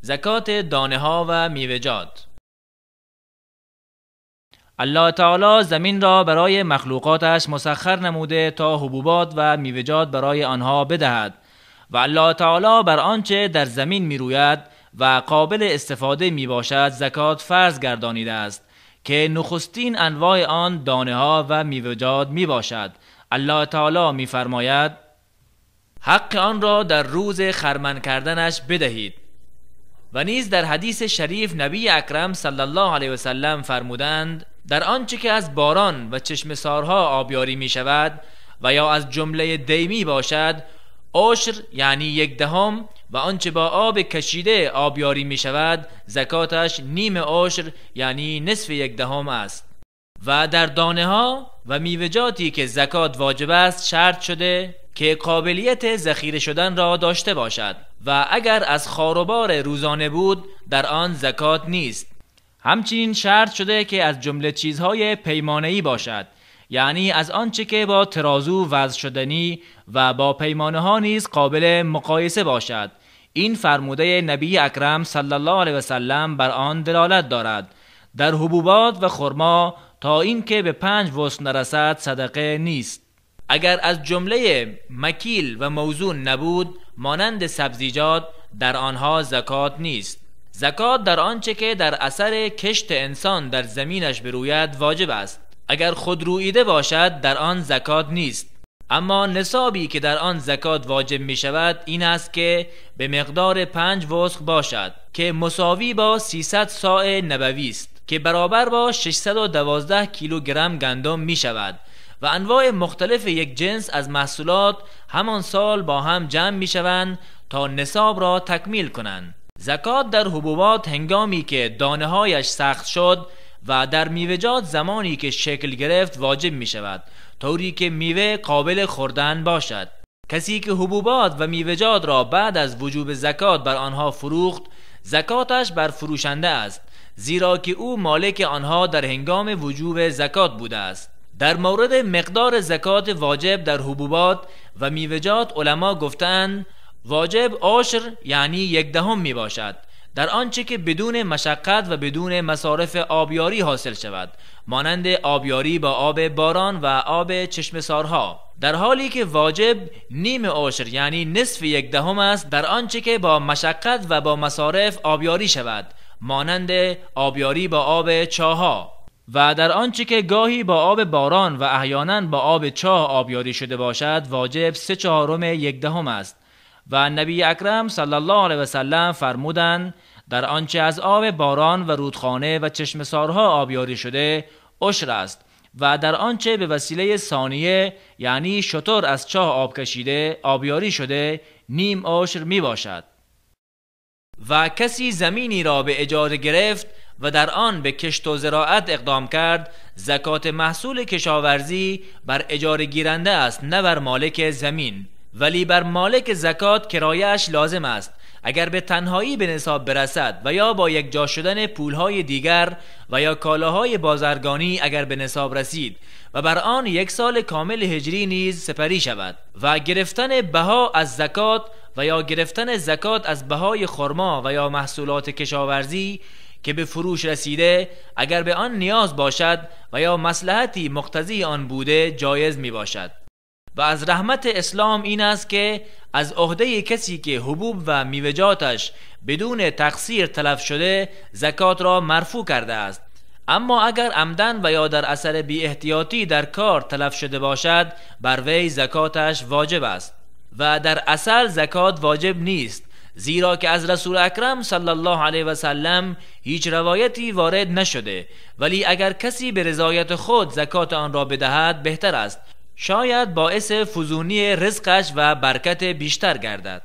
زکات دانه ها و میوه‌جات. الله تعالی زمین را برای مخلوقاتش مسخر نموده تا حبوبات و میوه‌جات برای آنها بدهد و الله تعالی بر آنچه در زمین میروید و قابل استفاده میباشد زکات فرض گردانیده است که نخستین انواع آن دانه ها و میوه‌جات میباشد. الله تعالی میفرماید: حق آن را در روز خرمن کردنش بدهید. و نیز در حدیث شریف نبی اکرم صلی الله علیه و سلم فرمودند: در آنچه که از باران و چشم سارها آبیاری می شود و یا از جمله دیمی باشد، عشر یعنی 1/10، و آنچه با آب کشیده آبیاری می شود زکاتش نیم عشر یعنی 0.5 است. و در دانه ها و میوه‌جاتی که زکات واجب است شرط شده که قابلیت ذخیره شدن را داشته باشد و اگر از خاروبار روزانه بود در آن زکات نیست. همچنین شرط شده که از جمله چیزهای پیمانه‌ای باشد، یعنی از آنچه که با ترازو وزن شدنی و با پیمانه ها نیز قابل مقایسه باشد. این فرموده نبی اکرم صلی الله علیه و سلم بر آن دلالت دارد. در حبوبات و خرما تا اینکه به 5 وسق نرسد صدقه نیست. اگر از جمله مکیل و موزون نبود مانند سبزیجات، در آنها زکات نیست. زکات در آنچه که در اثر کشت انسان در زمینش بروید واجب است. اگر خود رویده باشد در آن زکات نیست. اما نصابی که در آن زکات واجب می شود این است که به مقدار 5 وسق باشد که مساوی با 300 صاع نبوی است که برابر با 612 کیلوگرم گندم می شود و انواع مختلف یک جنس از محصولات همان سال با هم جمع می شوند تا نصاب را تکمیل کنند. زکات در حبوبات هنگامی که دانه هایش سخت شد و در میوه‌جات زمانی که شکل گرفت واجب می شود، طوری که میوه قابل خوردن باشد. کسی که حبوبات و میوه‌جات را بعد از وجوب زکات بر آنها فروخت، زکاتش بر فروشنده است، زیرا که او مالک آنها در هنگام وجوب زکات بوده است. در مورد مقدار زکات واجب در حبوبات و میوه‌جات علما گفتند واجب عشر یعنی 1/10 می باشد در آنچه که بدون مشقت و بدون مصارف آبیاری حاصل شود، مانند آبیاری با آب باران و آب چشم سارها، در حالی که واجب نیم عشر یعنی 0.5 است در آنچه که با مشقت و با مصارف آبیاری شود، مانند آبیاری با آب چاها، و در آنچه که گاهی با آب باران و احیانا با آب چاه آبیاری شده باشد واجب 3/4 است. و نبی اکرم صلی الله علیه و سلم فرمودند در آنچه از آب باران و رودخانه و چشم سارها آبیاری شده عشر است و در آنچه به وسیله ثانیه یعنی شتر از چاه آب کشیده آبیاری شده نیم عشر می باشد. و کسی زمینی را به اجاره گرفت و در آن به کشت و زراعت اقدام کرد، زکات محصول کشاورزی بر اجاره گیرنده است نه بر مالک زمین، ولی بر مالک زکات کرایه‌اش لازم است اگر به تنهایی به نصاب برسد و یا با یکجا شدن پولهای دیگر و یا کالاهای بازرگانی اگر به نصاب رسید و بر آن 1 سال کامل هجری نیز سپری شود. و گرفتن بها از زکات و یا گرفتن زکات از بهای خرما و یا محصولات کشاورزی که به فروش رسیده اگر به آن نیاز باشد و یا مصلحتی مقتضی آن بوده جایز می باشد. و از رحمت اسلام این است که از عهده کسی که حبوب و میوه‌جاتش بدون تقصیر تلف شده زکات را مرفوع کرده است. اما اگر عمدن و یا در اثر بی احتیاطی در کار تلف شده باشد بر وی زکاتش واجب است. و در اصل زکات واجب نیست، زیرا که از رسول اکرم صلی الله علیه و سلم هیچ روایتی وارد نشده، ولی اگر کسی به رضایت خود زکات آن را بدهد بهتر است، شاید باعث فزونی رزقش و برکت بیشتر گردد.